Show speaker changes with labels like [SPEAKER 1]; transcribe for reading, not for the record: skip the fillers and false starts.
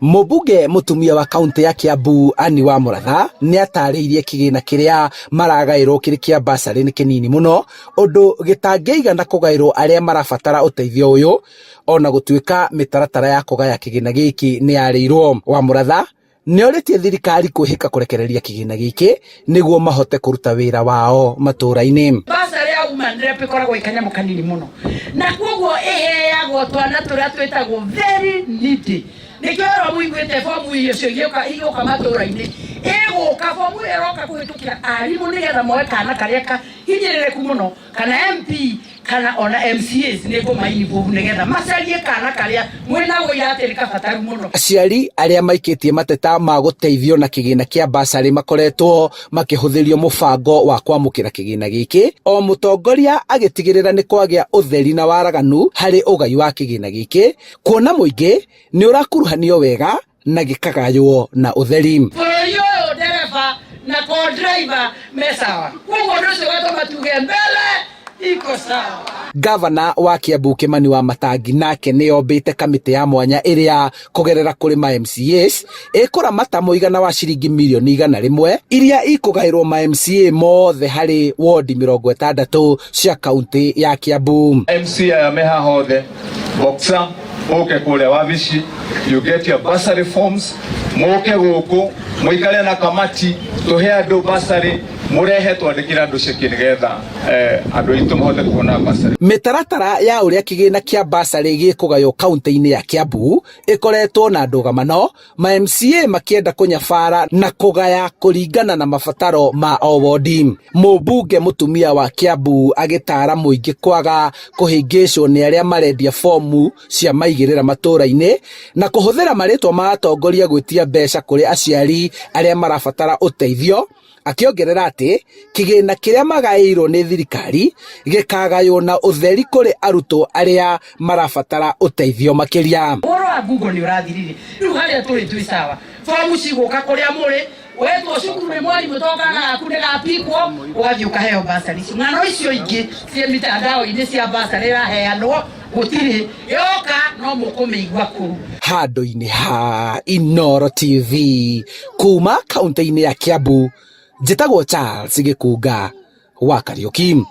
[SPEAKER 1] Mũmbunge mũtumia wa kaũntĩ ya Kiambu Anne Wamũratha nĩ atarĩirie kĩgĩna kĩrĩa maragaĩrwo kĩrĩ kĩa bursary nĩ kĩnini mũno ũndũ gĩtangĩigana kũgaĩrwo arĩa marabatara ũteithio ũyũ ona gũtuĩka mĩtaratara ya kũgaya kĩgĩna gĩkĩ nĩ yarĩirwo. Wamũratha nĩ orĩtie thirikari kwĩhĩka kũrekereria kĩgĩna gĩkĩ nĩguo mahote kũruta wĩra wao matũũra-inĩ.
[SPEAKER 2] Bursary ya woman rep ĩkoragwo ĩ kanyamũ kanini mũno na koguo ĩheagwo twana tũrĩa twĩtagwo very needy. Nĩkĩo ĩro mũiguĩte bomu icio igĩũka igĩũka matũũra-inĩ, ĩgũka bomu ĩyo ĩroka kũhĩtũkĩra arimũ nĩgetha moe kana karĩa kahinyĩrĩrĩku mũno kana MP kana ona MCAs nĩ ngũma involve nĩgetha macarie kana karĩa mwĩna ũira atĩ nĩ kabataru mũno.
[SPEAKER 1] Aciari arĩa maikĩtie mateta ma gũteithio na kĩgĩna kĩa bursary makoretwo makĩhũthĩrio mũbango wa kwamũkĩra kĩgĩna gĩkĩ, o mũtongoria agĩtigĩrĩra nĩ kwagĩa ũtheri na waraganu harĩ ũgai wa kĩgĩna gĩkĩ, kuona mũingĩ nĩ ũrakuruhanio wega na gĩkagaywo na ũtheri.
[SPEAKER 2] Bũrũri ũyũ ndereba na co-driver me sawa, koguo ũndũ ũcio ũgatũma tuge mbele iko sawa.
[SPEAKER 1] Gavana wa Kiambu Kimani Wamatangi nake nĩ ombĩte kamĩtĩ ya mwanya ĩrĩa kũgerera kũrĩ ma MCAs ĩkũramata mũigana wa ciringi mirioni 100 iria ikũgaĩrwo ma MCA mothe harĩ wondi 60 cia kaunti ya Kiambu.
[SPEAKER 3] MCA aya me haha othe, Boxer muke kuria wabici, you get your bursary forms, muke guku muikare na kamati tuhe andu bursary, murehe twandikire andu ceki nigetha andu aitu mahote kuona bursary.
[SPEAKER 1] Mĩtaratara ya ũrĩa kĩgĩna kĩa bursary gĩkũgaywo kaunti-inĩ ya Kiambu ĩkoretwo na ndũgamano, ma MCA makĩenda kũnyabara na kũgaya kũringana na mabataro ma o wondi. Mũmbunge mũtumia wa Kiambu agĩtara mũingĩ kwaga kũhĩngĩcwo nĩ arĩa marendia fomu cia maigĩrĩra matũũra-inĩ na kũhũthĩra marĩtwa ma atongoria gwĩtia mbeca kũrĩ aciari arĩa marabatara ũteithio, akĩongerera atĩ kĩgĩna kĩrĩa magaĩirwo nĩ thirikari gĩkagaywo na ũtheri kũrĩ arutwo arĩa marabatara ũteithio makĩria.
[SPEAKER 2] Ũhoro wa Google nĩ ũrathirire, rĩu harĩa tũrĩ twĩ sawa, fomu cigũka kũrĩa mũrĩ, wetwo cukuru nĩ mwarimũ to kana gaku nĩ gapikwo, ũgathiĩ ũkaheo bursary icio. Ng'ano icio ingĩ ciĩ mitandao-inĩ cia bursary ĩraheanwo gũtirĩ, yoka no mũkũmĩigua kũu.
[SPEAKER 1] Handũ-inĩ ha Inooro TV kuma kaunti-inĩ ya Kiambu, njĩtagwo Charles Gĩkunga wa Kariũki.